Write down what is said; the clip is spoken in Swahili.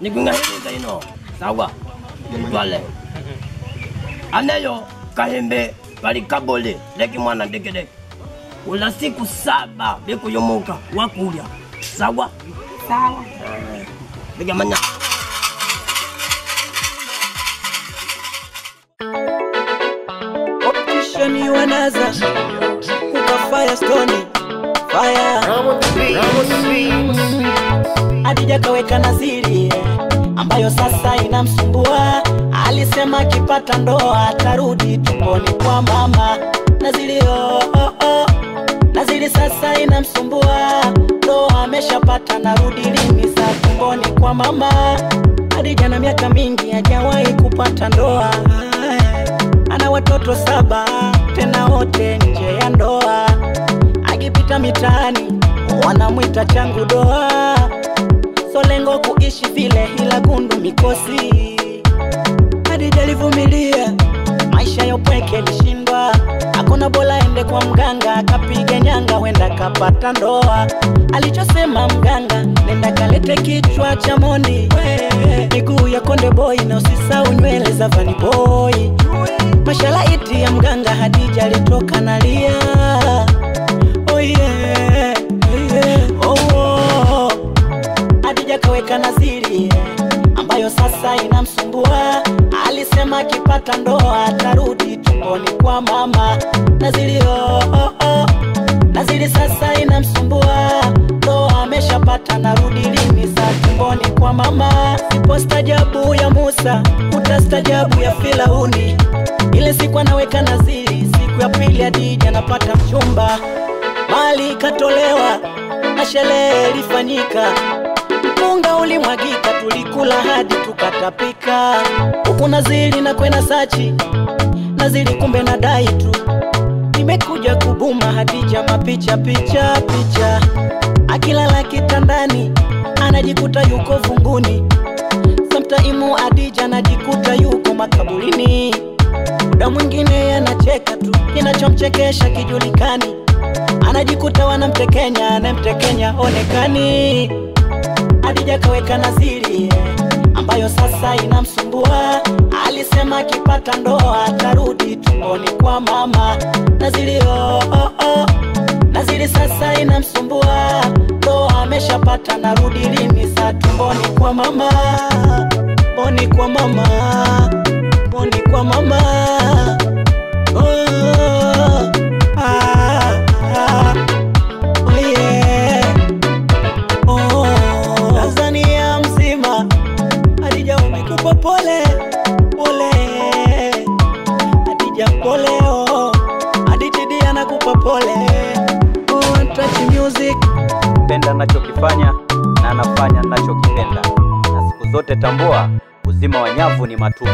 Nikungahiza ino. Sawa. Twale. Aneyo kahembe kali kabole leki mwana ndekede. Ula siku 7 bikuyomoka wakulya. Sawa? Sawa. Bigamanya. Optician wanaza kuka Firestone fire. Adija kaweka naziri ambayo sasa inamsumbua. Alisema akipata ndoa atarudi tumboni kwa mama. Naziri oh, oh, oh. Naziri sasa inamsumbua. Ndoa ameshapata narudi lini sa tumboni kwa mama. Adija na miaka mingi hajawahi kupata ndoa. Ana watoto 7 tena wote nje ya ndoa. Akipita mitaani wanamuita changu doa. So lengo kuishi vile ila gundu mikosi. Adija alivumilia maisha ya upweke alishindwa. Hakuna bola ende kwa mganga akapige nyanga wenda kapata ndoa. Alichosema mganga nenda kalete kichwa cha Mondi, miguu ya Konde Boy na usisahau nywele za Vanny Boy. Mashalaiti ya mganga Hadija alitoka nalia. Oh yeah, oh, oh. Hadija kaweka naziri ambayo sasa inamsumbua. Alisema akipata ndoa atarudi tumboni kwa mama. Naziri oh, oh, oh. Naziri sasa inamsumbua. Ndoa ameshapata narudi lini sa tumboni kwa mama. Sipostajabu ya Musa utastajabu ya Firauni. Ile siku anaweka naziri, siku ya pili Hadija anapata mchumba. Mali katolewa na sherehe ilifanyika. Mpunga ulimwagika tulikula hadi tukatapika. Huku naziri na kwenda sachi, naziri kumbe na dai tu. Nimekuja kubuma Hadija mapicha picha picha. Akilala kitandani anajikuta yuko vunguni. Sometime Hadija anajikuta yuko makaburini. Muda mwingine anacheka tu, kinachomchekesha kijulikani. Anajikuta wanamtekenya, anemtekenya onekani. Hadija kaweka naziri ambayo sasa inamsumbua. Alisema akipata ndoa atarudi tumboni kwa mama. Naziri oh, oh, oh. Naziri sasa inamsumbua. Ndoa ameshapata narudi lini sa tumboni kwa mama. Tumboni kwa mama, tumboni kwa mama. Oh, ah, ah. Oh yeah. Oh, Tanzania mzima Hadija umekupa pole pole. Hadija pole oh. Hadija anakupa pole. Oh, touch music. Penda nachokifanya na anafanya nachokipenda. Na siku zote tambua uzima wa nyavu ni matupu.